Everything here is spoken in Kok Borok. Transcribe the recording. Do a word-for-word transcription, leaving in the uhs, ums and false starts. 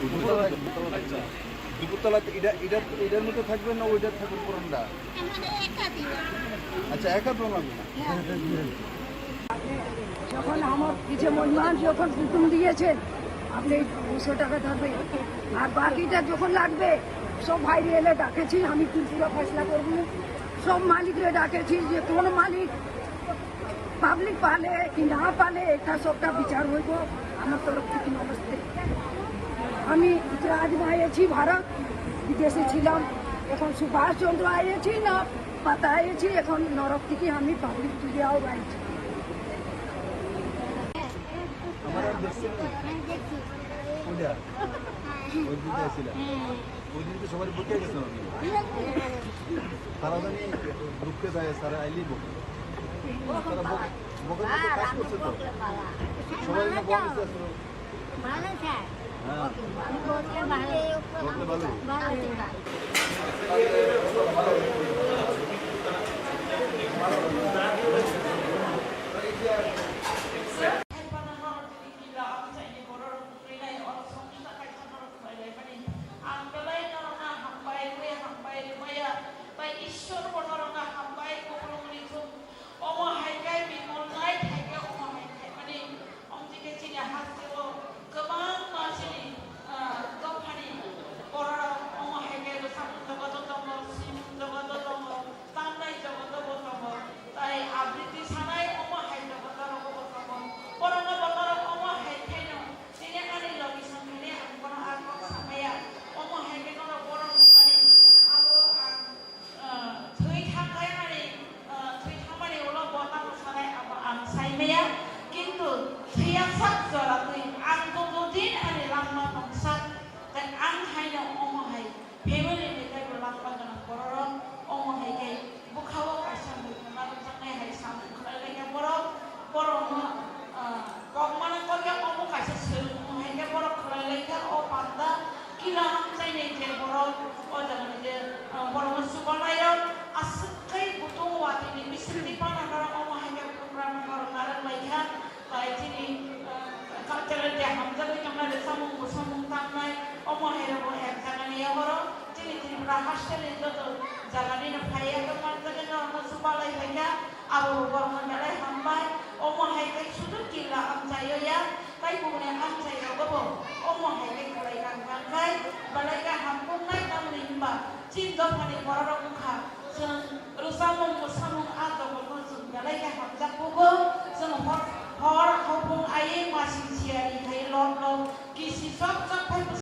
দুপুরতলা থাকবে, দুপুরতলা। আচ্ছা। দুপুরতলাতে এটা, এটা, এটার মধ্যে থাকবে না ওইটা থাকবে পুরানটা? আচ্ছা, একা তো লাগবে না। যখন আমার পিছে মহিমান যখন হুকুম দিয়েছেন, আপনি দুশো টাকা ধরবেন, আর বাকিটা যখন লাগবে, সব বাইরে এলে ডাকেছি, আমি ত্রিপুরা ফেসলা করবো। সব মালিকরে ডাকেছি, যে কোনো মালিক পাবলিক পালে কি না পালে, এটা সবটা বিচার হইব আমার তরফ থেকে। নমস্তে। আমি উত্তরাধিকারী আছি ভারত, বিদেশে ছিলাম, এখন সুভাষ চন্দ্র আইয়েছি না পাতা আইয়েছি, এখন নরক থেকে আমি পাবলিক তুলে আও আইছি। আমার আর দেখছেন না? ওটা? ওই দিকে ছিল। ওই দিন তো সবাই বকে গেছিলাম আমি। তারা জানি দুঃখে যায়, তারা আইলেই বকে। তারা বক-, বকে বকে কাজ করছে তো। সবাই না বকে আসলে। হ্যাঁ। বকলে ভালো। Kila amchaini bororok kwrwinai oro songwisa kaisa norok khlailaimani. Ang belai norokno hambai rwui hambai rwmaya, tai Ishwar bo norokno hambai kupulungni thung. Omo hai khe bini nai thai khe omo hai khaimani. Omtwi khe chini hasteo kwbangma chini, ah, dophani bororok omo hai khe bwsakni jogoto tongo, simung jogoto tongo. Tamnai jogoto bo tongo, tai abriti sanai omo hai jogoto rogo bo tongo. Borokno bo norok omo hai khaino, tini ani logi songkhaini ang bono a kok samaya. Omo hai khe norok bono nukmani, abo ang, ah, thwi thangkhe ani, ah, thwi thangmani ulo bo tamo sanai abo ang saimaya. Kintu thwiya sak jora twi ang joto din ani langma tongsak, tai ang haino omo hai. Family ni tei bo langma gwnang bororok omo hai khe bwkhao kaisa muitu narwkjaknai hai samung khlai lai khe borok, borokno, ah, kok mana kok ya omo kaisa swrwngmung hai khe borok khlai lai khe o panda kila amchaini je borok o jaga ni je, ah, borokno chubanai rok aswk khe butung watwi ni bisingtwi pana borok omo hai khe program borok narwk lai kha. Tai chini, ah, cultural day hamjagwi tongnai, samung bo samung tangnai, omo hai rokbo ek jagani yago rok chini Tripura hasteni joto jaganino phaiya tongmani bagwi norokno chubalai phaikha, abo bo borokno belai hambai. Omo hai khe sudu killa amchaio ya, tai kubuni amchai rogobo omo hai khe kwlai kang kang khai belai khe hamkuknai, tamni hwnba chini dophani bororok wngkha. Chwng rwchapmung mwsamung a jogotno chwng belai khe hamjak kugo. Chwng hor, hor hopung aiwi masing siyari khai lok lok kisi chok chok phai